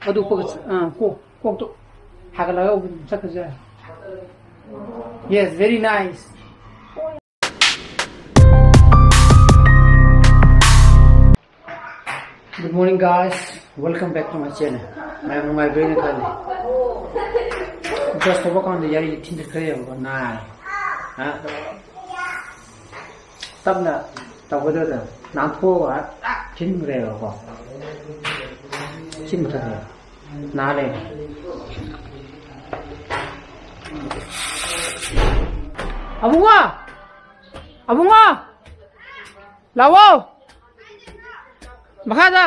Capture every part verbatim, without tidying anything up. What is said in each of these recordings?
ꯑꯗꯨ ꯀꯣꯛ ꯑꯥ, ꯀꯣꯛ ꯀꯣꯛꯇꯣ ꯍꯥꯒꯠꯂꯒ ꯑꯃꯨꯛ ꯆꯠꯈ꯭ꯔꯁꯨ ꯌꯥꯏ. Yes, very nice. Good morning, guys. Welcome back to my channel. ꯃꯌꯥꯝ ꯅꯨꯡꯉꯥꯏꯕ꯭ꯔꯥꯅ ꯈꯜꯂꯤ. ꯕ꯭ꯔꯁ ꯇꯧꯕ ꯀꯥꯟꯗ ꯌꯥꯔꯤ ꯊꯤꯟꯗꯠꯈ꯭ꯔꯦꯕꯀꯣ, ꯅꯥꯔꯦ. ꯍꯥ? ꯇꯞꯅ ꯇꯧꯒꯗꯕꯗ ꯅꯥꯟꯊꯣꯛꯑꯒ ꯊꯤꯟꯈ꯭ꯔꯦꯕꯀꯣ꯫ ꯁꯤ ꯃꯊꯛꯇ ꯅꯥ ꯂꯩꯔꯦ꯫ ꯑꯕꯨꯡꯉꯣ! ꯑꯕꯨꯡꯉꯣ! ꯂꯥꯛꯑꯣ! ꯃꯈꯥꯗ!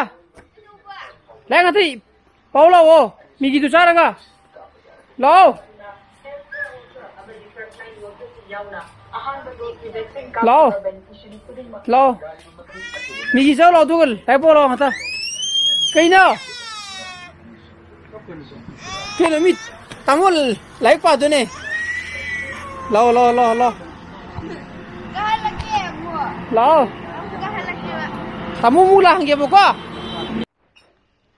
ꯂꯥꯏꯔꯤꯛ ꯉꯥꯛꯇ ꯄꯥꯎ ꯂꯥꯛꯑꯣ! ꯃꯤꯒꯤꯗꯨ ꯆꯥꯔꯒ! ꯂꯥꯛꯑꯣ! ꯂꯥꯛꯑꯣ! ꯂꯥꯛꯑꯣ! ꯃꯤꯒꯤ ꯆꯥꯎ ꯂꯥꯛꯑꯣ, ꯑꯗꯨꯒ ꯂꯥꯏꯔꯤꯛ ꯄꯥꯎ ꯂꯥꯛꯑꯣ ꯉꯥꯛꯇ! ꯀꯩꯅꯣ? ꯀꯩꯅꯣ ꯃꯤ ꯇꯥꯃꯣ ꯂꯥꯏꯔꯤꯛ ꯄꯥꯗꯣꯏꯅꯦ꯫ ꯂꯥꯛꯑꯣ, ꯂꯥꯛꯑꯣ, ꯂꯥꯛꯑꯣ, ꯂꯥꯛꯑꯣ꯫ ꯀꯥꯍꯜꯂꯛꯀꯦ ꯑꯃꯨꯛ꯫ ꯂꯥꯛꯑꯣ꯫ ꯑꯃꯨꯛ ꯀꯥꯍꯜꯂꯛꯀꯦꯕ꯫ ꯇꯥꯃꯣ ꯑꯃꯨꯛ ꯂꯥꯛꯍꯟꯒꯦꯕꯀꯣ꯫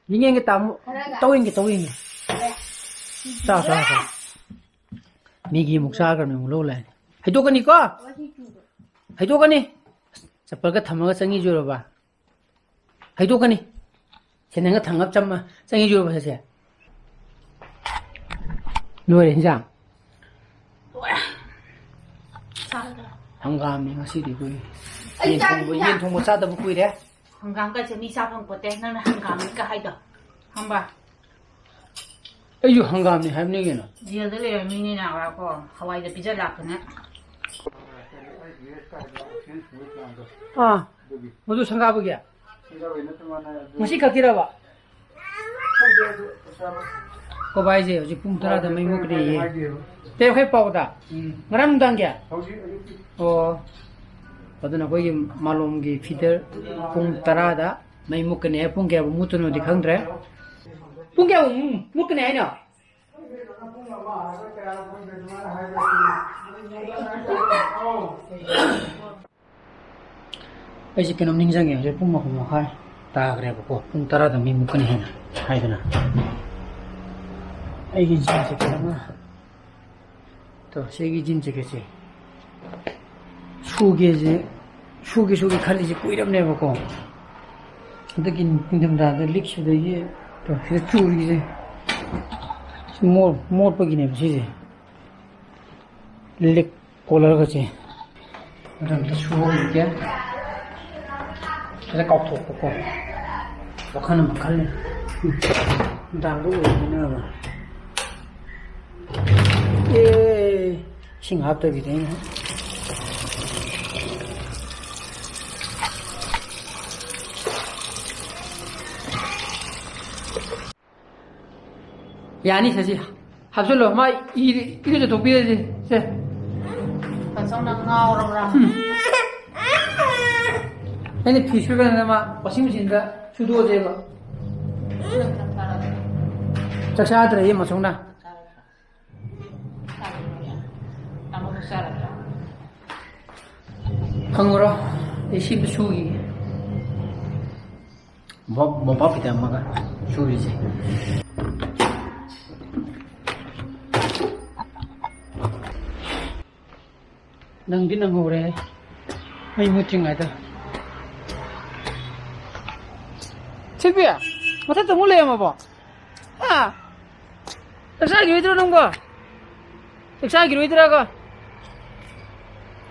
ꯌꯦꯡꯒꯦ, ꯌꯦꯡꯒꯦ ꯇꯥꯃꯣ꯫ ꯈꯔꯒ꯫ ꯇꯧ ꯌꯦꯡꯒꯦ, ꯇꯧ ꯌꯦꯡꯒꯦ꯫ ꯆꯥ, ꯆꯥ, ꯆꯥ꯫ ꯃꯤꯒꯤ ꯑꯃꯨꯛ ꯆꯥꯈ꯭ꯔꯕꯅꯤ, ꯑꯃꯨꯛ ꯂꯧ ꯂꯥꯛꯑꯦ꯫ ꯍꯩꯗꯣꯛꯀꯅꯤꯀꯣ? ꯍꯩꯗꯣꯛꯀꯅꯤ꯫ ꯆꯄꯜꯒ ꯊꯝꯃꯒ ꯆꯪꯉꯤꯁꯨꯔꯕ? ꯍꯩꯗꯣꯛꯀꯅꯤ꯫ ꯁꯦꯟꯗꯟꯒ ꯊꯥꯡꯒꯞ ꯆꯝꯃ ꯆꯪꯉꯤ ꯌꯨꯔꯕ ꯁꯦ? ꯂꯣꯏꯔꯦ ꯍꯤꯟꯖꯥꯡ꯫ ꯂꯣꯏꯔꯦ꯫ ꯆꯥꯔꯦ꯫ ꯍꯪꯒꯥꯝꯅꯤ ꯉꯁꯤꯗꯤ ꯑꯩꯈꯣꯏ꯫ ꯑꯩ ꯌꯦꯟ ꯊꯣꯡꯕ, ꯆꯥꯅꯤꯡꯉꯤꯗ꯫ ꯌꯦꯟ ꯊꯣꯡꯕ ꯆꯥꯗꯕ ꯀꯨꯏꯔꯦ꯫ ꯍꯪꯒꯥꯝꯒꯁꯦ ꯃꯤ ꯆꯥ ꯐꯪꯄꯣꯠꯇꯦ꯫ ꯅꯪꯅ ꯍꯪꯒꯥꯝꯅꯤꯒ ꯍꯥꯏꯗꯣ꯫ ꯈꯪꯕ꯭ꯔꯥ? ꯑꯩꯁꯨ ꯍꯪꯒꯥꯝꯅꯤ ꯍꯥꯏꯕꯅꯤ ꯀꯩꯅꯣ꯫ ꯖꯦꯜꯗ ꯂꯩꯕ ꯃꯤꯅꯤꯅ ꯀꯣ, ꯍꯋꯥꯏꯗ ꯄꯤꯖ ꯂꯥꯛꯄꯅꯦ꯫ ꯑꯥ, ꯃꯗꯨ ꯁꯪꯒꯥꯕꯒꯤ? ꯉꯁꯤ ꯈꯛꯀꯤꯔꯕ? ꯀꯣꯕꯥꯏꯁꯦ ꯍꯧꯖꯤꯛ ꯄꯨꯡ ꯇꯔꯥꯗ ꯃꯩ ꯃꯨꯠꯀꯅꯤꯌꯦ꯫ ꯇꯔꯦꯠ ꯃꯈꯥꯏ ꯄꯥꯎꯗ? ꯎꯝ꯫ ꯉꯔꯥꯡ ꯅꯨꯡꯗꯥꯡꯒꯤ? ꯍꯧꯖꯤꯛ ꯑꯌꯨꯛꯀꯤ꯫ ꯑꯣ꯫ ꯑꯗꯨꯅ ꯑꯩꯈꯣꯏꯒꯤ ꯃꯥꯂꯣꯝꯒꯤ ꯐꯤꯗꯔ ꯄꯨꯡ ꯇꯔꯥꯗ ꯃꯩ ꯃꯨꯠꯀꯅꯤ ꯍꯥꯏ꯫ ꯄꯨꯡ ꯀꯌꯥꯕꯨ ꯃꯨꯠꯇꯣꯏꯅꯣꯗꯤ ꯈꯪꯗ꯭ꯔꯦ꯫ ꯄꯨꯡ ꯀꯌꯥꯕꯨ ꯃꯨꯠꯀꯅꯤ ꯍꯥꯏꯅꯣ? ꯑꯩꯁꯦ ꯀꯩꯅꯣꯝ ꯅꯤꯡꯁꯤꯡꯉꯦ꯫ ꯍꯧꯖꯤꯛ ꯄꯨꯡ ꯃꯥꯄꯟ ꯃꯈꯥꯏ꯫ ꯇꯥꯈ꯭ꯔꯦꯕꯀꯣ꯫ ꯄꯨꯡ ꯇꯔꯥꯗ ꯃꯤ ꯃꯨꯠꯀꯅꯤ ꯍꯥꯏꯅ ꯍꯥꯏꯗꯅ꯫ ꯑꯩꯒꯤ ꯖꯤꯟ ꯖꯦꯀꯦꯠ ꯑꯃ, ꯇꯣ, ꯁꯤꯒꯤ ꯖꯤꯟ ꯖꯦꯀꯦꯠꯁꯦ ꯁꯨꯒꯦꯁꯦ, ꯁꯨꯒꯦ ꯁꯨꯒꯦ ꯈꯜꯂꯤꯁꯦ ꯀꯨꯏꯔꯕꯅꯦꯕꯀꯣ꯫ ꯍꯟꯗꯛꯀꯤ ꯅꯤꯡꯊꯝꯊꯥꯗ ꯂꯤꯛꯁꯤꯗꯒꯤ, ꯇꯣ, ꯁꯤꯗ ꯆꯨꯔꯤꯁꯦ, ꯁꯤ ꯃꯣꯠ-, ꯃꯣꯠꯄꯒꯤꯅꯦꯕ ꯁꯤꯁꯦ꯫ ꯂꯤꯛ ꯀꯣꯂꯔꯒꯁꯦ ꯑꯗꯨ ꯑꯝꯇ ꯁꯨꯍꯧꯈꯤꯒꯦ꯫ ꯈꯔ ꯀꯥꯎꯊꯣꯛꯄꯀꯣ꯫ ꯋꯥꯈꯜ ꯑꯃ ꯈꯜꯂꯤ꯫ ꯗꯥꯛꯇꯣ ꯑꯣꯏꯕꯅꯤꯅꯕ꯫ ꯑꯦ, ꯏꯁꯤꯡ ꯍꯥꯞꯇꯕꯤꯗ ꯑꯩꯅ꯫ ꯌꯥꯅꯤ, ꯁꯦ, ꯁꯤ ꯍꯥꯞꯆꯜꯂꯣ꯫ ꯃꯥ ꯏ-, ꯏꯔꯨꯖꯊꯣꯛꯄꯤꯔꯁꯤ, ꯁꯦ꯫ ꯄꯟꯆꯧꯅ ꯉꯥꯎꯔꯕ꯭ꯔꯥ? ꯎꯝ꯫ ꯑꯩꯅ ꯐꯤ ꯁꯨꯔꯀꯥꯟꯗ ꯃꯥ ꯋꯥꯁꯤꯡ ꯃꯦꯆꯤꯟꯗ ꯁꯨꯗꯣꯛꯑꯁꯦꯕ꯫ ꯆꯥꯛ ꯆꯥꯗ꯭ꯔꯦ, ꯃꯁꯧꯅ꯫ ꯇꯥꯃꯣ ꯆꯥꯛ ꯆꯥꯔꯕ꯭ꯔꯥ? ꯈꯪꯉꯨꯔꯣ? ꯑꯩ ꯁꯤ ꯑꯝꯇ ꯁꯨꯈꯤꯒꯦ꯫ ꯃꯣꯝꯄꯥꯛ, ꯃꯣꯝꯄꯥꯛ ꯐꯤꯗꯛ ꯑꯃꯒ ꯁꯨꯔꯤꯁꯦ꯫ ꯅꯪꯗꯤ ꯅꯪꯍꯧꯔꯦ, ꯃꯩ ꯃꯨꯠꯇ꯭ꯔꯤꯉꯩꯗ꯫ ꯊꯣꯏꯕꯤ, ꯃꯊꯛꯇ ꯑꯃꯨꯛ ꯂꯩꯔꯝꯃꯕꯣ? ꯍꯥ? ꯆꯥꯛ ꯆꯥꯈꯤꯔꯣꯏꯗ꯭ꯔꯣ ꯅꯪꯕꯣ? ꯆꯥꯛ ꯆꯥꯈꯤꯔꯣꯏꯗ꯭ꯔꯥꯒꯣ?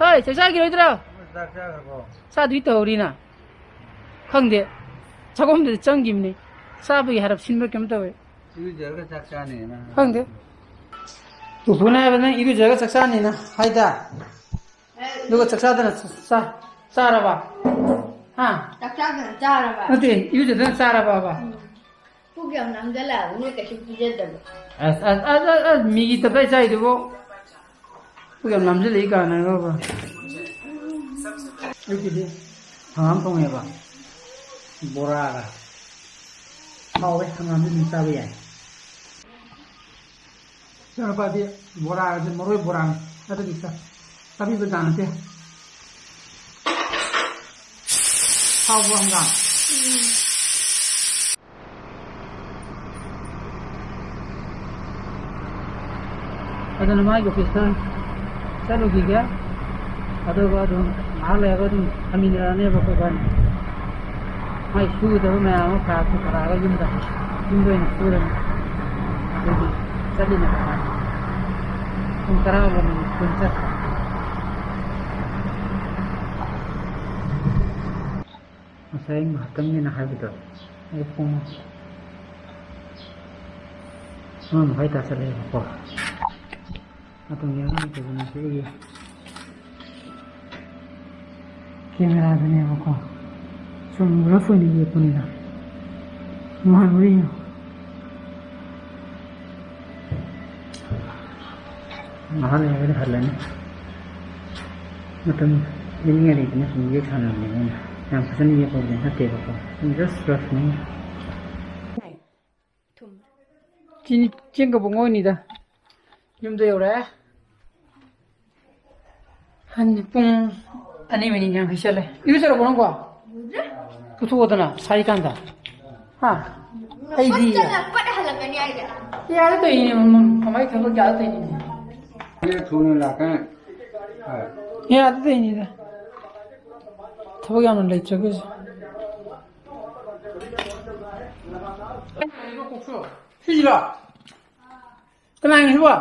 ꯍꯣꯏ, ꯆꯥꯛ ꯆꯥꯈꯤꯔꯣꯏꯗ꯭ꯔꯣ? ꯆꯥꯛ ꯆꯥꯈ꯭ꯔꯕꯣ? ꯆꯥꯗꯣꯏ ꯇꯧꯍꯧꯔꯤꯅ꯫ ꯈꯪꯗꯦ꯫ ꯆꯥꯛꯈꯨꯝꯗꯗꯤ ꯆꯪꯈꯤꯕꯅꯤ꯫ ꯆꯥꯕꯒꯤ ꯍꯥꯏꯔꯞ ꯁꯤꯟꯕ꯭ꯔꯥ ꯀꯩꯅꯣꯝ ꯇꯧꯋꯦ꯫ ꯏꯔꯨꯖꯔꯒ ꯆꯥꯛ ꯆꯥꯅꯦꯅ꯫ ꯈꯪꯗꯦ꯫ ꯄꯨꯄꯨꯅ ꯍꯥꯏꯕ ꯅꯪ ꯏꯔꯨꯖꯔꯒ ꯆꯥꯛ ꯆꯥꯅꯦꯅ ꯍꯥꯏꯗ꯫ ꯑꯗꯨꯒ ꯆꯥꯛ ꯆꯥꯗꯅ ꯆꯥ-, ꯆꯥꯔꯕ? ꯍꯥ? ꯆꯥꯛ ꯆꯥꯗꯅ ꯆꯥꯔꯕ? ꯅꯠꯇꯦ, ꯏꯔꯨꯖꯗꯅ ꯆꯥꯔꯕꯕ? ꯎꯝ꯫ ꯄꯨꯛ ꯌꯥꯝ ꯅꯝꯖꯜꯂꯛꯑꯕ, ꯅꯣꯏ ꯀꯩꯁꯨ ꯄꯤꯖꯗꯕ꯫ ꯑꯁ, ꯑꯁ, ꯑꯁ, ꯑꯁ, ꯑꯁ, ꯃꯤꯒꯤ ꯇꯞꯇꯥꯏ ꯆꯥꯏꯗꯨꯕꯨ꯫ ꯄꯨꯛ ꯌꯥꯝ ꯅꯝꯖꯜꯂꯛꯏ ꯀꯥꯟꯅꯒꯕ꯫ ꯑꯌꯨꯛꯀꯤꯗꯤ ꯍꯪꯒꯥꯝ ꯊꯣꯡꯉꯦꯕ꯫ ꯕꯣꯔꯥꯒ꯫ ꯍꯥꯎꯋꯦ, ꯍꯪꯒꯥꯝꯗꯤ ꯑꯗꯨꯝ ꯆꯥꯕ ꯌꯥꯏ꯫ ꯏꯆꯥꯅꯨꯄꯥꯗꯤ ꯕꯣꯔꯥꯒꯁꯦ ꯃꯔꯣꯏ ꯕꯣꯔꯥꯅꯤ꯫ ꯅꯠꯇ꯭ꯔꯗꯤ ꯆꯥ-, ꯆꯥꯕꯤꯕ ꯖꯥꯠ ꯅꯠꯇꯦ꯫ ꯍꯥꯎꯕ꯭ꯔꯣ ꯍꯪꯒꯥꯝ? ꯑꯗꯨꯅ ꯃꯥꯒꯤ ꯑꯣꯐꯤꯁꯇ ꯆꯠꯂꯨꯈꯤꯒꯦ꯫ ꯑꯗꯨꯒ ꯑꯗꯨꯝ ꯉꯥꯏꯍꯥꯛ ꯂꯩꯔꯒ ꯑꯗꯨꯝ ꯊꯝꯃꯤꯟꯅꯔꯛꯑꯅꯦꯕ ꯑꯩꯈꯣꯏ ꯏꯕꯥꯅꯤ꯫ ꯃꯥꯏ ꯁꯨꯒꯗꯕ ꯃꯌꯥꯝ ꯑꯃ ꯐꯔꯛ ꯄꯨꯊꯔꯛꯑꯒ ꯌꯨꯝꯗ, ꯌꯨꯝꯗ ꯑꯣꯏꯅ ꯁꯨꯔꯅꯤ꯫ ꯑꯗꯨꯒꯤ ꯆꯠꯂꯤꯅꯦꯕ ꯃꯥ꯫ ꯄꯨꯡ ꯇꯔꯥꯒ ꯃꯤꯅꯤꯠ ꯀꯨꯟ ꯆꯠꯈ꯭ꯔꯦ꯫ ꯉꯁꯥꯏ ꯉꯥꯏꯍꯥꯛꯇꯪꯒꯤꯅ ꯍꯥꯏꯕꯗꯣ, ꯑꯩ ꯄꯨꯡ ꯑꯃ ꯃꯈꯥꯏ ꯇꯥꯁꯜꯂꯛꯑꯦꯕꯀꯣ꯫ ꯃꯇꯝ ꯌꯦꯡꯉ ꯂꯩꯇꯕꯅꯦ ꯑꯩꯒꯤ ꯀꯦꯃꯦꯔꯥꯗꯅꯦꯕꯀꯣ꯫ ꯁꯨꯝ ꯔꯐ ꯑꯣꯏꯅ ꯌꯦꯛꯄꯅꯤꯗ꯫ ꯅꯨꯡꯉꯥꯏꯕ꯭ꯔꯥ ꯌꯦꯡꯉꯣ꯫ ꯉꯥꯏꯍꯥꯛ ꯂꯩꯔꯒꯗꯤ ꯍꯜꯂꯅꯤ꯫ ꯃꯇꯝ ꯌꯦꯡꯅꯤꯡꯉꯥꯏ ꯂꯩꯇꯅ ꯁꯨꯝ ꯌꯦꯛ ꯁꯥꯟꯅꯕꯅꯦꯕ ꯑꯩꯅ꯫ ꯌꯥꯝ ꯐꯖꯅ ꯌꯦꯛꯄꯕꯨꯗꯤ ꯅꯠꯇꯦꯕꯀꯣ꯫ ꯁꯨꯝ just roughꯅꯤ꯫ ꯆꯤꯅꯤ ꯆꯦꯡ ꯀꯕꯣꯛ ꯉꯧꯔꯤꯅꯤꯗ꯫ ꯌꯨꯝꯗ ꯌꯧꯔꯛꯑꯦ꯫ ꯍꯟ-, ꯄꯨꯡ ꯑꯅꯤ ꯃꯤꯅꯤꯠ ꯌꯥꯡꯈꯩ ꯆꯠꯂꯦ꯫ ꯏꯔꯨꯖꯔꯕꯣ ꯅꯪꯕꯣ? ꯄꯨꯊꯣꯛꯑꯣꯗꯅ, ꯁꯥꯔꯤꯀꯥꯟꯗ꯫ ꯍꯥ? ꯑꯩꯗꯤ ꯍꯣꯁꯇꯦꯜꯗ ꯄꯠ ꯍꯜꯂꯛꯀꯅꯤ ꯍꯥꯏꯁꯦ꯫ ꯌꯥꯗ ꯇꯧꯔꯤꯅꯦ, ꯃꯃꯜ ꯀꯃꯥꯏ ꯊꯕꯛ ꯌꯥꯗ ꯇꯧꯔꯤꯅꯦ? ꯊꯨꯅ ꯂꯥꯛꯀꯅꯤ꯫ ꯍꯣꯏ꯫ ꯌꯥꯗ ꯇꯧꯔꯤꯅꯤꯗ꯫ ꯊꯕꯛ ꯌꯥꯝꯅ ꯂꯩꯇ꯭ꯔꯒꯁꯨ꯫ ꯁꯤꯁꯤꯔꯣ? ꯀꯅꯥꯒꯤꯅꯣ ꯁꯤꯕꯣ?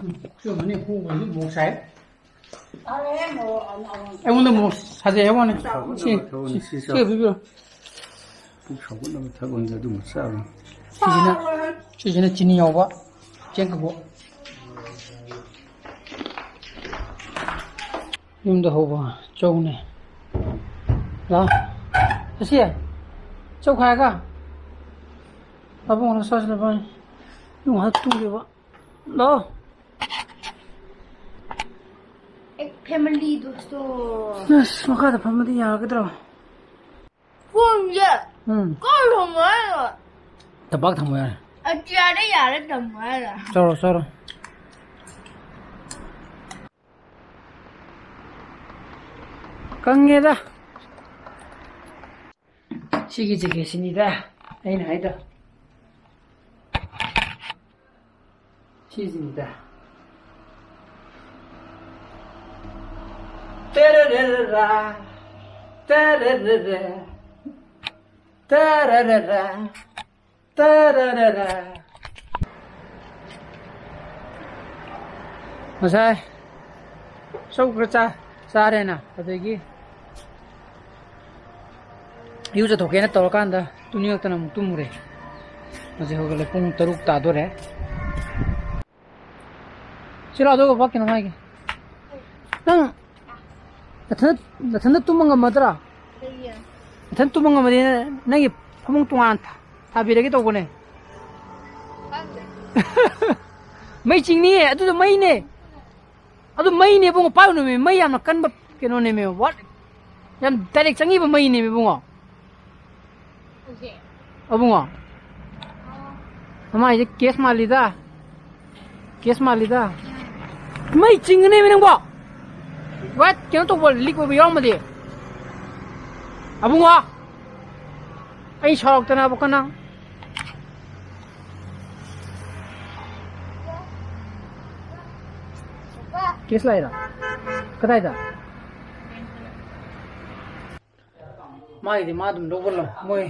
ꯎꯝ, ꯁꯤ ꯑꯣꯏꯔꯝꯒꯅꯤ, ꯍꯣꯡꯕꯁꯨ ꯃꯣꯔꯣꯛ ꯁꯥꯏ꯫ ꯑꯩꯉꯣꯟꯗ ꯃꯣꯔꯣꯛ ꯁꯥꯖꯩ ꯍꯥꯏꯕ ꯋꯥꯅꯤ꯫ ꯁꯤ, ꯁꯤ, ꯁꯤ ꯄꯤꯕꯤꯔꯣ꯫ ꯄꯨꯛ ꯁꯧꯒꯠꯅꯕ ꯊꯕꯛꯅꯤꯗ ꯑꯗꯨꯝꯕ ꯆꯥꯕ꯫ ꯁꯤꯁꯤꯅ, ꯁꯤꯁꯤꯅ ꯆꯤꯅꯤ ꯌꯥꯎꯕ ꯆꯦꯡ ꯀꯕꯣꯛ꯫ ꯌꯨꯝꯗ ꯍꯧꯕ ꯆꯧꯅꯦ꯫ ꯂꯥꯛꯑꯣ꯫ ꯁꯤ ꯆꯧ ꯈꯥꯏꯔꯒ꯫ ꯑꯕꯨꯡꯉꯣꯅ ꯆꯥꯁꯤꯜꯂꯕꯅꯤ꯫ ꯉꯥꯏꯍꯥꯛ ꯇꯨꯝꯒꯦꯕ꯫ ꯂꯥꯛꯑꯣ꯫ एक फैमिली दोस्तों। ꯑꯁ, ꯃꯈꯥꯗ ꯐꯝꯃꯗꯤ ꯌꯥꯒꯗ꯭ꯔꯣ? ꯐꯣꯟꯁꯦ ꯎꯝ꯫ ꯀꯥꯏ ꯊꯝꯃꯣ ꯍꯥꯏꯅꯣ? ꯇꯝꯄꯥꯛ ꯊꯝꯃꯣ ꯌꯥꯔꯦ꯫ ꯑꯇꯤꯌꯥꯗ ꯌꯥꯔꯦ ꯊꯝꯃꯣ ꯍꯥꯏꯔꯣ? ꯆꯥꯔꯣ, ꯆꯥꯔꯣ꯫ ꯄꯪꯉꯦꯗ꯫ ꯁꯤꯒꯤ ꯖꯦꯀꯦꯠꯁꯤꯅꯤꯗ ꯑꯩꯅ ꯍꯥꯏꯗꯣ꯫ ꯁꯤꯁꯤꯅꯤꯗ꯫ ꯇꯦꯔꯦꯔꯦꯔꯦꯔꯥ, ꯇꯦꯔꯦꯔꯦꯔꯦ, ꯇꯦꯔꯦꯔꯦꯔꯥ, ꯇꯦꯔꯦꯔꯦꯔꯥ꯫ ꯉꯁꯥꯏ ꯆꯧ ꯈꯔ ꯆꯥ-, ꯆꯥꯔꯦꯅ, ꯑꯗꯒꯤ ꯏꯔꯨ ꯆꯠꯊꯣꯛꯀꯦꯅ ꯇꯧꯔꯀꯥꯟꯗ ꯇꯨꯝꯅꯤꯡꯉꯛꯇꯅ ꯑꯃꯨꯛ ꯇꯨꯝꯃꯨꯔꯦ꯫ ꯍꯧꯖꯤꯛ ꯍꯧꯒꯠꯂꯦ, ꯄꯨꯡ ꯇꯔꯨꯛ ꯇꯥꯗꯣꯔꯦ꯫ ꯁꯤ ꯂꯥꯛꯑꯣ, ꯑꯗꯨꯒ ꯀꯩꯅꯣꯝ ꯍꯥꯏꯒꯦ꯫ ꯅꯪ ꯅꯊꯟꯗ, ꯅꯊꯟꯗ ꯇꯨꯝꯕ ꯉꯝꯃꯗ꯭ꯔꯥ? ꯀꯩꯒꯤ? ꯅꯊꯟꯗ ꯇꯨꯝꯕ ꯉꯝꯃꯗꯤ ꯅꯪꯒꯤ ꯐꯃꯨꯡ ꯇꯣꯉꯥꯟꯅ ꯊꯥ-, ꯊꯥꯕꯤꯔꯒꯦ ꯇꯧꯕꯅꯦ꯫ ꯈꯪꯗꯦ꯫ ꯃꯩ ꯆꯤꯡꯅꯤꯌꯦ, ꯑꯗꯨꯗꯣ ꯃꯩꯅꯦ꯫ ꯑꯗꯨ ꯃꯩꯅꯦ ꯏꯕꯨꯡꯉꯣ, ꯄꯥꯏꯔꯨꯅꯨꯃꯦ, ꯃꯩ ꯌꯥꯝꯅ ꯀꯟꯕ ꯀꯩꯅꯣꯅꯦꯃꯦ, what? ꯌꯥꯝ direct ꯆꯪꯉꯤꯕ ꯃꯩꯅꯦꯃꯦ ꯏꯕꯨꯡꯉꯣ꯫ ꯍꯧꯖꯤꯛ? ꯑꯕꯨꯡꯉꯣ, ꯃꯃꯥꯏꯁꯦ ꯀꯦꯁ ꯃꯥꯜꯂꯤꯗ, ꯀꯦꯁ ꯃꯥꯜꯂꯤꯗ꯫ ꯃꯩ ꯆꯤꯡꯒꯅꯦꯃꯤ ꯅꯪꯕꯣ꯫ What? ꯀꯩꯅꯣ ꯇꯧꯕ, ꯂꯤꯛ ꯑꯣꯏꯕ ꯌꯥꯎꯔꯝꯃꯗꯤ? ꯑꯕꯨꯡꯉꯣ, ꯑꯩ ꯁꯥꯎꯔꯛꯇꯅꯕ ꯀꯅꯥ? ꯀꯦꯁ ꯂꯥꯛꯏꯔꯣ? ꯀꯗꯥꯏꯗ? ꯃꯥꯒꯤꯗꯤ ꯃꯥ ꯑꯗꯨꯝ ꯂꯧꯕ ꯂꯥꯛ-, ꯃꯣꯏ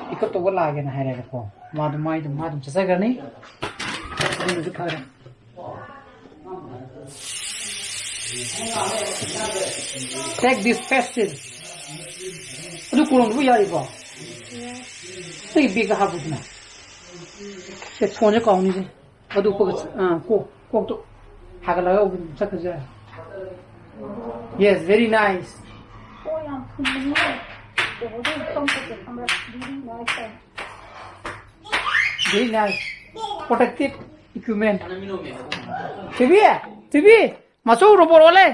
pick up ꯇꯧꯕ ꯂꯥꯛꯑꯒꯦꯅ ꯍꯥꯏꯔꯦꯕꯀꯣ꯫ ꯃꯥꯗꯣ, ꯃꯥꯏꯗꯣ ꯃꯥ ꯑꯗꯨꯝ ꯆꯠꯆꯈ꯭ꯔꯅꯤ꯫ ꯑꯗꯨꯅꯁꯨ ꯐꯔꯦ꯫ Take this pastel. ꯑꯗꯨ ꯀꯣꯂꯣꯝꯗꯨꯕꯨ ꯌꯥꯔꯤꯕꯣ? ꯅꯪꯒꯤ bag ꯇ ꯍꯥꯞꯄꯨꯗꯅ꯫ ꯁꯦ, ꯐꯣꯟꯁꯦ ꯀꯥꯎꯅꯤꯁꯦ꯫ ꯑꯗꯨ ꯀꯣꯛ, ꯑꯥ, ꯀꯣꯛ, ꯀꯣꯛꯇꯣ ꯍꯥꯒꯠꯂꯒ ꯑꯃꯨꯛ ꯆꯠꯈ꯭ꯔꯁꯨ ꯌꯥꯔꯦ꯫ Yes, very nice. ꯑꯣ, ꯌꯥꯝ ꯊꯨꯝꯕꯅꯤꯅꯦ꯫ ꯀꯩꯅꯣꯗ ꯀꯝ ꯆꯠꯀꯦ ꯈꯪꯕ꯭ꯔꯥ? Very nice ꯇꯧꯋꯦ꯫ Very nice. Protective equipment. ꯊꯣꯏꯕꯤ! ꯊꯣꯏꯕꯤ! ꯃꯆꯧ robot ꯑꯣꯜꯂꯦ!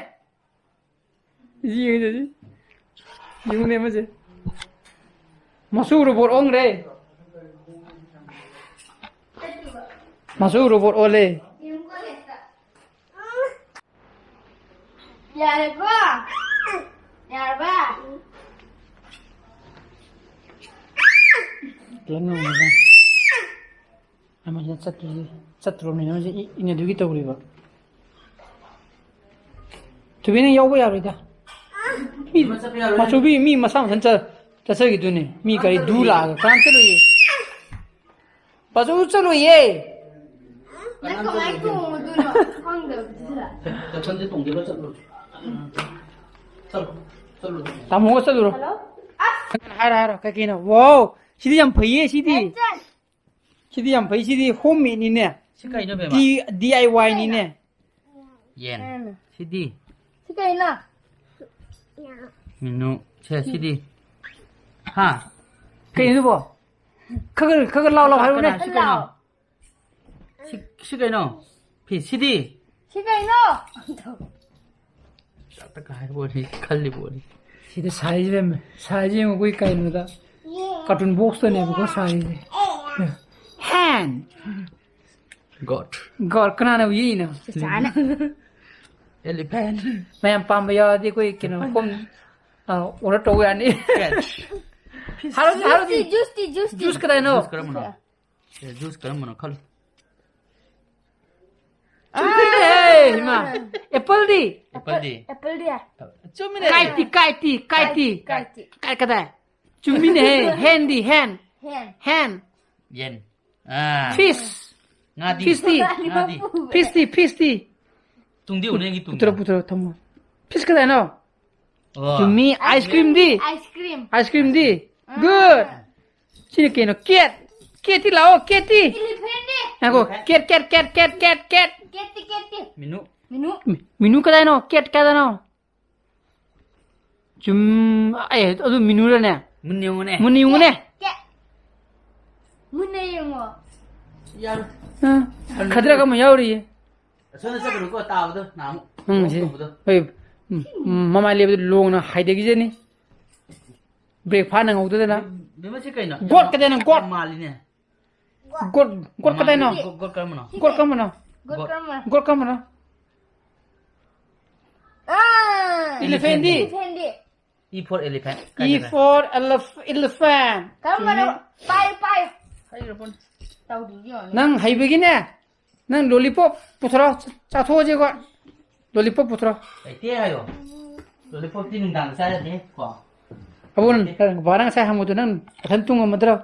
ꯌꯦꯡꯉꯨꯅꯦ, ꯌꯦꯡꯉꯨꯅꯦ ꯑꯃꯁꯦ꯫ ꯃꯆꯧ robot ꯑꯣꯟꯈ꯭ꯔꯦ꯫ ꯃꯆꯧ robot ꯑꯣꯜꯂꯦ꯫ ꯌꯥꯔꯦꯀꯣ? ꯌꯥꯔꯕ? ꯂꯪꯉꯝꯃꯒ꯫ ꯑꯃꯁꯤꯅ ꯆꯠꯇ꯭ꯔꯤ-, ꯆꯠꯇ꯭ꯔꯣꯕꯅꯤꯅ ꯃꯁꯤ ꯏ-, ꯏꯟꯅꯗꯨꯒꯤ ꯇꯧꯔꯤꯕ꯫ ꯊꯣꯏꯕꯤ, ꯅꯪ ꯌꯥꯎꯕ ꯌꯥꯔꯣꯏꯗ꯫ ꯃꯤ, ꯃꯥ ꯆꯠꯄ ꯌꯥꯔꯣꯏ꯫ ꯃꯆꯨꯕꯤ, ꯃꯤ ꯃꯁꯥ ꯃꯊꯟ ꯆꯠ-, ꯆꯠꯆꯈꯤꯗꯨꯅꯦ꯫ ꯃꯤ ꯒꯥꯔꯤ ꯗꯨ ꯂꯥꯛꯑꯒ ꯀꯅꯥꯝ ꯆꯠꯂꯣꯏꯌꯦ꯫ ꯄꯥꯆꯧ ꯆꯠꯂꯣꯏꯌꯦ꯫ ꯅꯪ ꯀꯃꯥꯏꯅ ꯇꯣꯡꯉꯨꯗꯣꯏꯅꯣ? ꯈꯪꯗꯕꯗꯨꯗ꯫ ꯆꯠꯐꯝꯁꯦ ꯇꯣꯡꯗꯦꯕ, ꯆꯠꯂꯣ꯫ ꯆꯠꯂꯣ, ꯆꯠꯂꯣ꯫ ꯇꯥꯃꯣꯒ ꯆꯠꯂꯨꯔꯣ꯫ ꯍꯜꯂꯣ? ꯑꯁ! ꯍꯥꯏꯔꯣ, ꯍꯥꯏꯔꯣ, ꯀꯩ ꯀꯩꯅꯣ? ꯋꯥꯎ! ꯁꯤꯗꯤ ꯌꯥꯝ ꯐꯩꯌꯦ, ꯁꯤꯗꯤ꯫ ꯆꯟ! ꯁꯤꯗꯤ ꯌꯥꯝ ꯐꯩ, ꯁꯤꯗꯤ ꯍꯣꯝ ꯃꯦꯗꯅꯤꯅꯦ꯫ ꯁꯤ ꯀꯩꯅꯣ, ꯕꯦꯝꯃ? ꯗꯤ-, ꯗꯤ ꯑꯥꯏ ꯋꯥꯏꯅꯤꯅꯦ꯫ ꯌꯦꯟ꯫ ꯌꯦꯟ꯫ ꯁꯤꯗꯤ? ꯁꯤ ꯀꯩꯅꯣ? ꯃꯤꯅꯨ꯫ ꯁꯦ, ꯁꯤꯗꯤ? ꯍꯥ? ꯀꯩꯅꯣꯕꯣ? ꯈꯒ, ꯈꯒ ꯂꯥꯎ ꯂꯥꯎ ꯍꯥꯏꯔꯨꯅꯦ꯫ ꯀꯅꯥ, ꯁꯤ ꯀꯩꯅꯣ? ꯂꯥꯎ꯫ ꯁꯤ, ꯁꯤ ꯀꯩꯅꯣ? ꯐꯤ, ꯁꯤꯗꯤ? ꯁꯤ ꯀꯩꯅꯣ? ꯆꯥꯛꯇ ꯀꯥꯏꯕꯣꯅꯤ, ꯈꯜꯂꯤꯕꯣꯅꯤ꯫ ꯁꯤꯗ ꯁꯥꯔꯤꯁꯦ ꯕꯦꯝꯃ, ꯁꯥꯔꯤꯁꯦ ꯌꯦꯡꯉꯨ, ꯑꯩꯈꯣꯏ ꯀꯩꯅꯣꯗ, cartoon box ꯇꯅꯦꯕꯀꯣ ꯁꯥꯔꯤꯁꯦ꯫ Hen꯫ God꯫ God, ꯀꯅꯥꯅ ꯌꯦꯛꯏꯅꯣ? ꯆꯥꯆꯥꯅ꯫ Elephant꯫ ꯃꯌꯥꯝ ꯄꯥꯝꯕ ꯌꯥꯎꯔꯗꯤ ꯑꯩꯈꯣꯏ ꯀꯩꯅꯣ, ꯍꯣꯝ, ꯑ, order ꯇꯧꯕ ꯌꯥꯅꯤ꯫ Cat꯫ ꯍꯥꯏꯔꯣ, ꯍꯥꯏꯔꯣ꯫ Juice T, juice T, juice T. Juice ꯀꯗꯥꯏꯅꯣ? Juice ꯀꯔꯝꯕꯅꯣ? ꯑꯦ, juice ꯀꯔꯝꯕꯅꯣ ꯈꯜꯂꯨ꯫ ꯆꯨꯝꯃꯤꯅꯦ, ꯏꯃꯥ꯫ Apple ꯗꯤ? Apple ꯗꯤ? Apple ꯗꯤ? ꯆꯨꯝꯃꯤꯅꯦ꯫ Kite ꯇꯤ, kite ꯇꯤ, kite ꯇꯤ? Kite ꯇꯤ꯫ Kite ꯀꯗꯥꯏ? ꯆꯨꯝꯃꯤꯅꯦꯍꯦ, hen ꯗꯤ, hen꯫ Hen꯫ Hen꯫ ꯌꯦꯟ꯫ ꯑꯥ꯫ Fish꯫ ꯉꯥꯗꯤ? Fish ꯇꯤ? ꯉꯥꯗꯤ? Fish ꯇꯤ, fish ꯇꯤ? ꯇꯨꯡꯗꯤ ꯎꯅꯦ, ꯑꯩꯒꯤ ꯇꯨꯡꯗ꯫ ꯄꯨꯊꯣꯔꯛꯑꯣ, ꯄꯨꯊꯣꯔꯛꯑꯣ, ꯊꯝꯃꯣ꯫ Fish ꯀꯗꯥꯏꯅꯣ? ꯑꯣ꯫ ꯆꯨꯝꯃꯤ, ice cream ꯗꯤ? Ice cream꯫ Ice cream ꯗꯤ? ꯑꯥ꯫ Good꯫ ꯁꯤꯅ ꯀꯩꯅꯣ? Cat꯫ Cat ꯇꯤ ꯂꯥꯛꯑꯣ, cat ꯇꯤ꯫ Elephant ꯅꯦ꯫ ꯉꯥꯏꯈꯣ꯫ Elephant꯫ Cat, cat, cat, cat, cat, cat꯫ Cat ꯇꯤ, cat ꯇꯤ꯫ ꯃꯤꯅꯨ꯫ ꯃꯤꯅꯨ꯫ ꯃꯤ-, ꯃꯤꯅꯨ ꯀꯗꯥꯏꯅꯣ? Cat ꯀꯗꯥꯏꯅꯣ? ꯆꯨꯝ-, ꯑꯦ, ꯑꯗꯨ ꯃꯤꯅꯨꯔꯅꯦ? ꯃꯨꯟꯅ ꯌꯦꯡꯉꯨꯅꯦ꯫ ꯃꯨꯟꯅ ꯌꯦꯡꯉꯨꯅꯦ꯫ Cat, cat꯫ ꯃꯨꯟꯅ ꯌꯦꯡꯉꯣ꯫ ꯌꯥꯔꯣꯏ꯫ ꯑ, ꯈꯗ꯭ꯔꯛ ꯑꯃ ꯌꯥꯎꯔꯤꯌꯦ꯫ ꯑꯁꯣꯝꯗ ꯆꯠꯀꯅꯨꯀꯣ, ꯇꯥꯕꯗꯣ ꯅꯍꯥꯟꯃꯨꯛ ꯎꯝ, ꯁꯤ ꯇꯧꯕꯗꯣ꯫ ꯍꯣꯏ, ꯎꯝ, ꯎꯝ, ꯃꯃꯥꯏ ꯂꯦꯞꯄꯗ ꯂꯣꯡꯅ ꯍꯥꯏꯗꯒꯤꯖꯅꯤ꯫ Brake ꯐꯥ ꯅꯪꯍꯧꯗꯗꯅ꯫ ꯕꯦꯝꯃ, ꯁꯤ ꯀꯩꯅꯣ? ꯒꯣꯠ ꯀꯗꯥꯏꯅꯣ? ꯒꯣꯠ꯫ ꯃꯥꯜꯂꯤꯅꯦ꯫ ꯒꯣꯠ, ꯒꯣꯠ ꯀꯗꯥꯏꯅꯣ? ꯒꯣꯠ, ꯒꯣꯠ ꯀꯔꯝꯕꯅꯣ? ꯒꯣꯠ ꯀꯔꯝꯕꯅꯣ? ꯒꯣꯠ ꯀꯔꯝꯕꯅꯣ? ꯒꯣꯠ ꯀꯔꯝꯕꯅꯣ? ꯑꯥ! Elephant D? Elephant D? E for elephant. E for elef- elephant. ꯀꯔꯝꯕꯅꯣ? ꯄꯥꯏꯌꯨ, ꯄꯥꯏꯌꯨ꯫ ꯍꯩꯔꯕꯣꯅꯤ꯫ ꯇꯧꯗ꯭ꯔꯤꯁꯤ ꯌꯦꯡꯉꯣ꯫ ꯅꯪ ꯍꯩꯕꯒꯤꯅꯦ, ꯅꯪ lollipop ꯄꯨꯊꯣꯔꯛꯑꯣ, ꯆꯥ- ꯆꯥꯊꯣꯛꯑꯁꯦꯀꯣ꯫ Lollipop ꯄꯨꯊꯣꯔꯛꯑꯣ꯫ ꯂꯩꯇꯦ ꯍꯥꯏꯌꯣ꯫ Lollipopꯇꯤ ꯅꯨꯡꯗꯥꯡ ꯆꯥ ꯌꯥꯗꯦ ꯀꯣ꯫ ꯑꯕꯨꯡ, ꯕꯕꯥꯅ ꯉꯁꯥꯏ ꯍꯪꯕꯗꯣ ꯅꯪ ꯅꯊꯟ ꯇꯨꯝꯉꯝꯃꯗ꯭ꯔꯣ?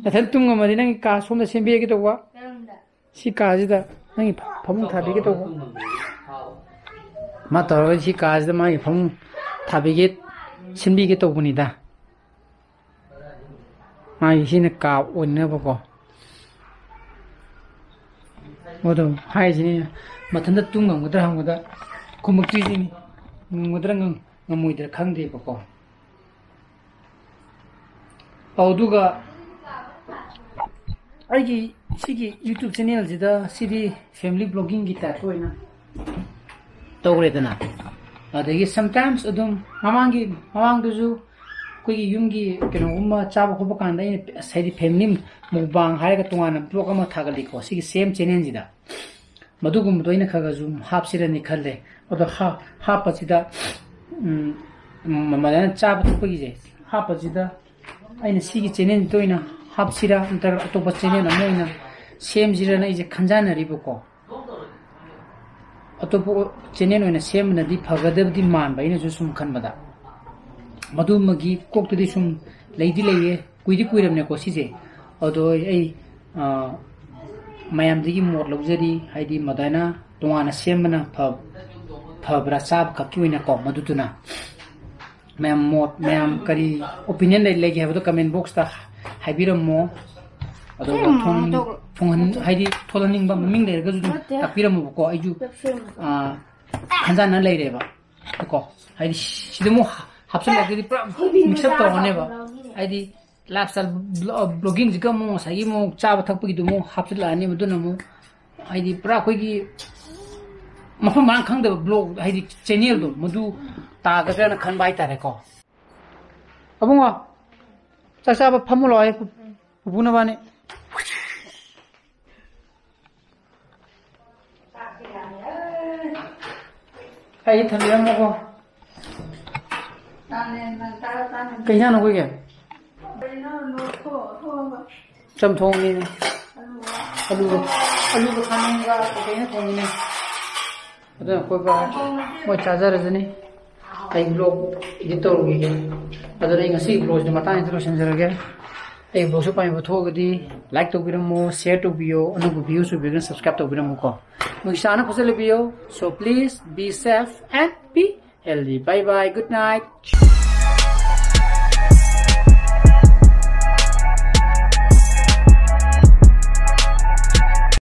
ꯅꯊꯟ ꯇꯨꯝꯉꯝꯃꯗꯤ ꯅꯪꯒꯤ ꯀꯥ ꯁꯣꯝꯗ ꯁꯦꯝꯕꯤꯔꯒꯦ ꯇꯧꯕ꯫ ꯀꯔꯝꯗ? ꯁꯤ ꯀꯥꯁꯤꯗ ꯅꯪꯒꯤ ꯐ- ꯐꯃꯨꯡ ꯊꯥꯕꯤꯒꯦ ꯇꯧꯕ꯫ ꯃꯥ ꯇꯧꯔꯒ ꯁꯤ ꯀꯥꯁꯤꯗ ꯃꯥꯒꯤ ꯐꯃꯨꯡ ꯊꯥꯕꯤꯒꯦ, ꯁꯤꯟꯕꯤꯒꯦ ꯇꯧꯕꯅꯤꯗ꯫ ꯃꯥꯒꯤ ꯁꯤꯅ ꯀꯥ ꯑꯣꯏꯅꯕꯀꯣ꯫ ꯑꯗꯣ ꯍꯥꯏꯁꯤꯅꯤ, ꯃꯊꯟꯇ ꯇꯨꯝ ꯉꯝꯒꯗ꯭ꯔꯥ ꯍꯪꯕꯗ ꯈꯨꯝꯃꯛꯇꯣꯏꯁꯤꯅꯤ꯫ ꯉꯝꯒꯗ꯭ꯔꯥ ꯉꯝ- ꯉꯝꯃꯣꯏꯗ꯭ꯔꯥ ꯈꯪꯗꯦꯕꯀꯣ꯫ ꯑꯧ, ꯑꯗꯨꯒ ꯑꯩꯒꯤ ꯁꯤꯒꯤ YouTube channelꯁꯤꯗ ꯁꯤꯗꯤ family bloggingꯒꯤ typeꯇ ꯑꯣꯏꯅ ꯇꯧꯔꯦꯗꯅ꯫ ꯑꯗꯒꯤ sometimes ꯑꯗꯨꯝ ꯃꯃꯥꯡꯒꯤ, ꯃꯃꯥꯡꯗꯁꯨ ꯑꯩꯈꯣꯏꯒꯤ ꯌꯨꯝꯒꯤ ꯀꯩꯅꯣꯒꯨꯝꯕ ꯆꯥꯕ ꯈꯣꯠꯄ ꯀꯥꯟꯗ ꯑꯩꯅ ꯉꯁꯥꯏꯗꯤ family mukbang ꯍꯥꯏꯔꯒ ꯇꯣꯉꯥꯟꯅ vlog ꯑꯃ ꯊꯥꯒꯠꯂꯤꯀꯣ, ꯁꯤꯒꯤ same channelꯁꯤꯗ꯫ ꯃꯗꯨꯒꯨꯝꯕꯗꯣ ꯑꯩꯅ ꯈꯔ ꯈꯔꯁꯨ ꯍꯥꯞꯁꯤꯔꯅꯤ ꯈꯜꯂꯦ꯫ ꯑꯗꯣ ꯍꯥ- ꯍꯥꯞꯄꯁꯤꯗ, ꯎꯝ, ꯎꯝ, ꯃꯗꯥꯏꯅ ꯆꯥꯕ ꯊꯛꯄꯒꯤꯁꯦ ꯍꯥꯞꯄꯁꯤꯗ, ꯑꯩꯅ ꯁꯤꯒꯤ channelꯁꯤꯗ ꯑꯣꯏꯅ ꯍꯥꯞꯁꯤꯔꯥ, ꯅꯠꯇ꯭ꯔꯒ ꯑꯇꯣꯞꯄ channel ꯑꯃ ꯑꯣꯏꯅ ꯁꯦꯝꯁꯤꯔꯅ ꯑꯩꯁꯦ ꯈꯟꯖꯥꯟꯅꯔꯤꯕꯀꯣ꯫ ꯑꯇꯣꯞꯄ channel ꯑꯣꯏꯅ ꯁꯦꯝꯕꯅꯗꯤ ꯐꯒꯗꯕꯗꯤ ꯃꯥꯟꯕ, ꯑꯩꯅꯁꯨ ꯁꯨꯝ ꯈꯟꯕꯗ꯫ ꯃꯗꯨꯃꯒꯤ ꯀꯣꯛꯇꯗꯤ ꯁꯨꯝ ꯂꯩꯗꯤ ꯂꯩꯌꯦ, ꯀꯨꯏꯗꯤ ꯀꯨꯏꯔꯕꯅꯦꯀꯣ ꯁꯤꯁꯦ꯫ ꯑꯗꯣ ꯑꯩ, ꯑꯩ, ꯑ, ꯃꯌꯥꯝꯗꯒꯤ ꯃꯣꯠ ꯂꯧꯖꯔꯤ, ꯍꯥꯏꯗꯤ ꯃꯗꯥꯏꯅ ꯇꯣꯉꯥꯟꯅ ꯁꯦꯝꯕꯅ ꯐ- ꯐꯕ꯭ꯔꯥ, ꯆꯥꯕ ꯈꯛꯀꯤ ꯑꯣꯏꯅꯀꯣ꯫ ꯃꯗꯨꯗꯨꯅ ꯃꯌꯥꯝ ꯃꯣꯠ, ꯃꯌꯥꯝ ꯀꯔꯤ opinion ꯂꯩ- ꯂꯩꯒꯦ ꯍꯥꯏꯕꯗꯣ comment boxꯇ ꯍꯥꯏꯕꯤꯔꯝꯃꯣ꯫ ꯑꯗꯨꯒ ꯊꯣꯡ- ꯊꯣꯡꯍꯟ- ꯍꯥꯏꯗꯤ ꯊꯣꯜꯍꯟꯅꯤꯡꯕ ꯃꯃꯤꯡ ꯂꯩꯔꯒꯁꯨ ꯑꯗꯨꯝ ꯇꯥꯛꯄꯤꯔꯝꯃꯣꯕꯀꯣ꯫ ꯑꯩꯁꯨ, ꯑ, ꯈꯟꯖꯥꯟꯅ ꯂꯩꯔꯦꯕ ꯀꯣ꯫ ꯍꯥꯏꯗꯤ ꯁꯤꯗ ꯑꯃꯨꯛ ꯍꯥꯞꯆꯤꯜꯂꯛꯑꯒꯗꯤ ꯄꯨꯔꯥ mix up ꯇꯧꯔꯅꯦꯕ꯫ ꯍꯥꯏꯗꯤ lifestyle vlog- bloggingꯁꯤꯒ ꯑꯃꯨꯛ ꯉꯁꯥꯏꯒꯤ ꯑꯃꯨꯛ ꯆꯥꯕ ꯊꯛꯄꯒꯤꯗꯨ ꯑꯃꯨꯛ ꯍꯥꯞꯆꯤꯜꯂꯛꯑꯅꯤ꯫ ꯃꯗꯨꯅ ꯑꯃꯨꯛ ꯍꯥꯏꯗꯤ ꯄꯨꯔꯥ ꯑꯩꯈꯣꯏꯒꯤ ꯃꯐꯝ ꯃꯔꯥꯡ ꯈꯪꯗꯕ vlog, ꯍꯥꯏꯗꯤ channelꯗꯣ ꯃꯗꯨ ꯇꯥꯒꯗ꯭ꯔꯅ ꯈꯟꯕ ꯍꯥꯏꯇꯥꯔꯦꯀꯣ꯫ ꯑꯕꯨꯡꯉꯣ, ꯆꯥꯛ ꯆꯥꯕ ꯐꯝꯃꯨ ꯂꯥꯛꯑꯣ꯫ ꯄꯨꯄꯨ ꯅꯕꯥꯅꯤ꯫ ꯑꯩ ꯊꯝꯕꯤꯔꯝꯃꯣꯀꯣ꯫ ꯀꯩ ꯏꯟꯖꯥꯡꯅꯣ ꯑꯩꯈꯣꯏꯒꯤ? ꯆꯝꯊꯣꯡꯅꯤꯅꯦ꯫ ꯑꯂꯨꯒ, ꯑꯂꯨꯒ ꯈꯥꯃꯦꯟꯒ ꯀꯩꯀꯩꯅꯣ ꯊꯣꯡꯉꯤꯅꯦ꯫ ꯑꯗꯨꯅ ꯑꯩꯈꯣꯏ ꯕꯥ ꯃꯣꯏ ꯆꯥꯖꯔꯖꯅꯤ꯫ ꯑꯩ vlog edit ꯇꯧꯔꯨꯈꯤꯒꯦ꯫ ꯑꯗꯨꯅ ꯑꯩ ꯉꯁꯤꯒꯤ vlogꯁꯤꯗꯤ ꯃꯇꯥꯡꯁꯤꯗ ꯂꯣꯏꯁꯤꯟꯖꯔꯒꯦ꯫ ꯑꯩ vlogꯁꯨ ꯄꯥꯝꯕꯤꯕ ꯊꯣꯛꯑꯒꯗꯤ like ꯇꯧꯕꯤꯔꯝꯃꯣ, share ꯇꯧꯕꯤꯌꯣ, ꯑꯅꯧꯕ views ꯑꯣꯏꯕꯤꯔꯒꯅ subscribe ꯇꯧꯕꯤꯔꯝꯃꯨꯀꯣ꯫ ꯅꯣꯏ ꯏꯁꯥꯅ ꯐꯖꯅ ꯂꯩꯕꯤꯌꯣ꯫ So please be safe and be healthy. Bye bye. Good night.